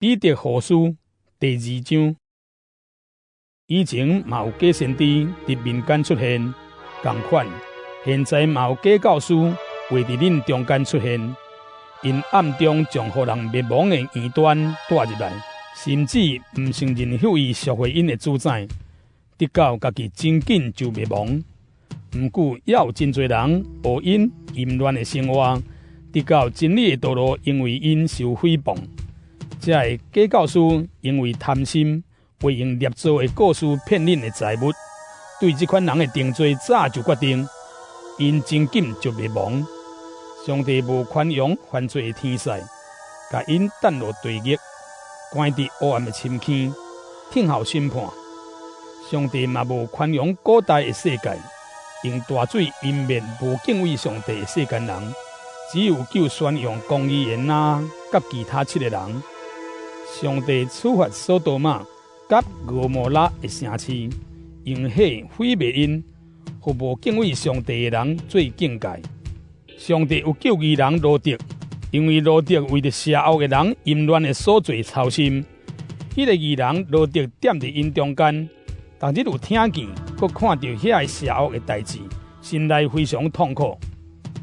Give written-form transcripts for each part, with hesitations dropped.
彼得後書第二章，以前嘛有假先知佇民間出現，仝款，現在嘛有假教師會佇恁中間出現，𪜶暗中將予人滅亡的異端帶入來，甚至毋承認彼位贖回𪜶的主宰，直到家己真緊就滅亡。毋過，猶有真濟人學𪜶淫亂的生活，直到真理的道路因為𪜶受毀謗。這个假教師因為貪心，會用捏造的故事騙恁的財物，對這款人的定罪早就決定，𪜶真緊就滅亡。上帝無寬容犯罪的天使，共𪜶擲落地獄，關佇黑暗的深坑，等候審判。上帝嘛無寬容古代的世界，用大水淹滅無敬畏上帝的世間人，只有救宣揚公義的挪亞佮其他七个人。上帝處罰所多瑪佮蛾摩拉的城市，用火毀滅𪜶，予無敬畏上帝的人做鏡戒。上帝有救義人羅得，因為羅得為著邪惡的人淫亂的所作操心。彼个義人羅得踮佇𪜶中間，逐日有聽見，閣看著遐个邪惡的代誌，心內非常痛苦。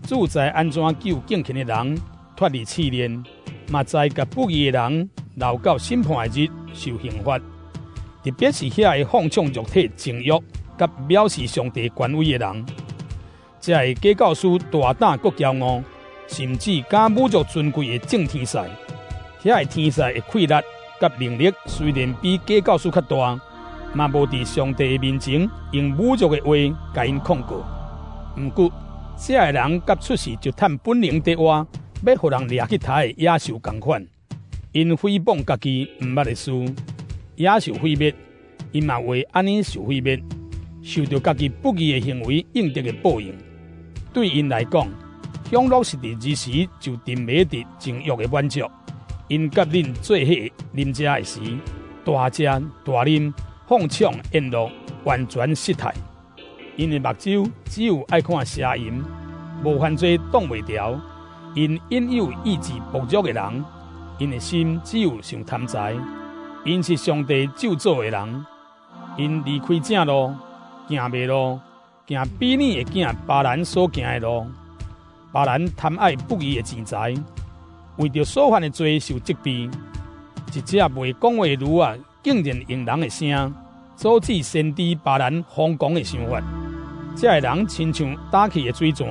主知按怎救敬虔的人脫離試煉，嘛知共不義的人留到審判的日受刑罰，特別是遐个放縱肉體情慾佮藐視上帝權威的人。這个假教師大膽閣驕傲，甚至敢侮辱尊貴的眾天使。遐个天使的氣力佮能力雖然比假教師較大，嘛無佇上帝的面前用侮辱的話共𪜶控告。毋過，這个人佮出世就趁本能佇活，欲予人掠去刣的野獸仝款。𪜶誹謗家己毋捌的事，也受毀滅，𪜶嘛會按呢受毀滅，受著家己不義的行為應得的報應。對𪜶來講，享樂是佇兒時就沉迷佇情慾的滿足。𪜶佮恁做伙啉食的時，大食大啉，放暢宴樂，完全失態。𪜶的目睭只有愛看邪淫，無犯罪擋袂牢。𪜶引誘意志薄弱的人。𪜶的心只有想貪財，𪜶是上帝咒詛的人，𪜶離開正路，行迷路，行比擬的囝巴蘭所行的路。巴蘭貪愛不義的錢財，為著所犯的罪受責備。一隻袂講話的驢仔，竟然用人的聲，阻止先知巴蘭瘋狂的想法。這个人親像焦去的水泉，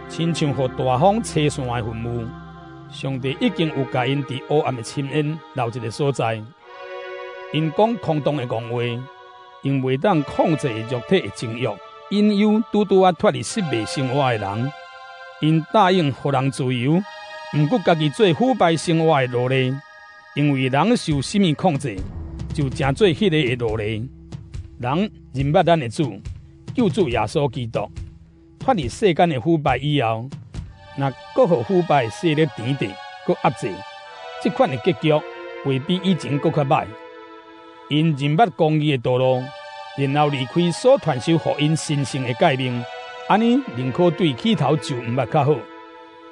親像予大風吹散的雲霧。上帝已經有共𪜶佇黑暗的深淵留一个所在。𪜶講空洞的戇話，用袂當控制肉體的情慾，引誘拄拄仔脫離失敗生活的人。𪜶答應予人自由，毋過家己做腐敗生活的奴隸。因為人受啥物控制，就成做彼个的奴隸。人認捌咱的主，救主耶穌基督，脫離世間的腐敗以後，若閣予腐敗的勢力纏著，閣壓制，這款的結局會比以前閣較䆀。𪜶認捌公義的道路，然後離開所傳授予𪜶神聖的誡命，按呢寧可對起頭就毋捌較好。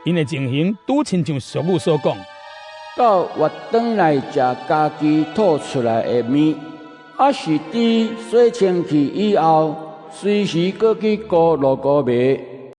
𪜶的情形拄親像俗語所講：狗越轉來食家己吐出來的物，抑是豬洗清氣以後，隨時閣去糊五穀糜。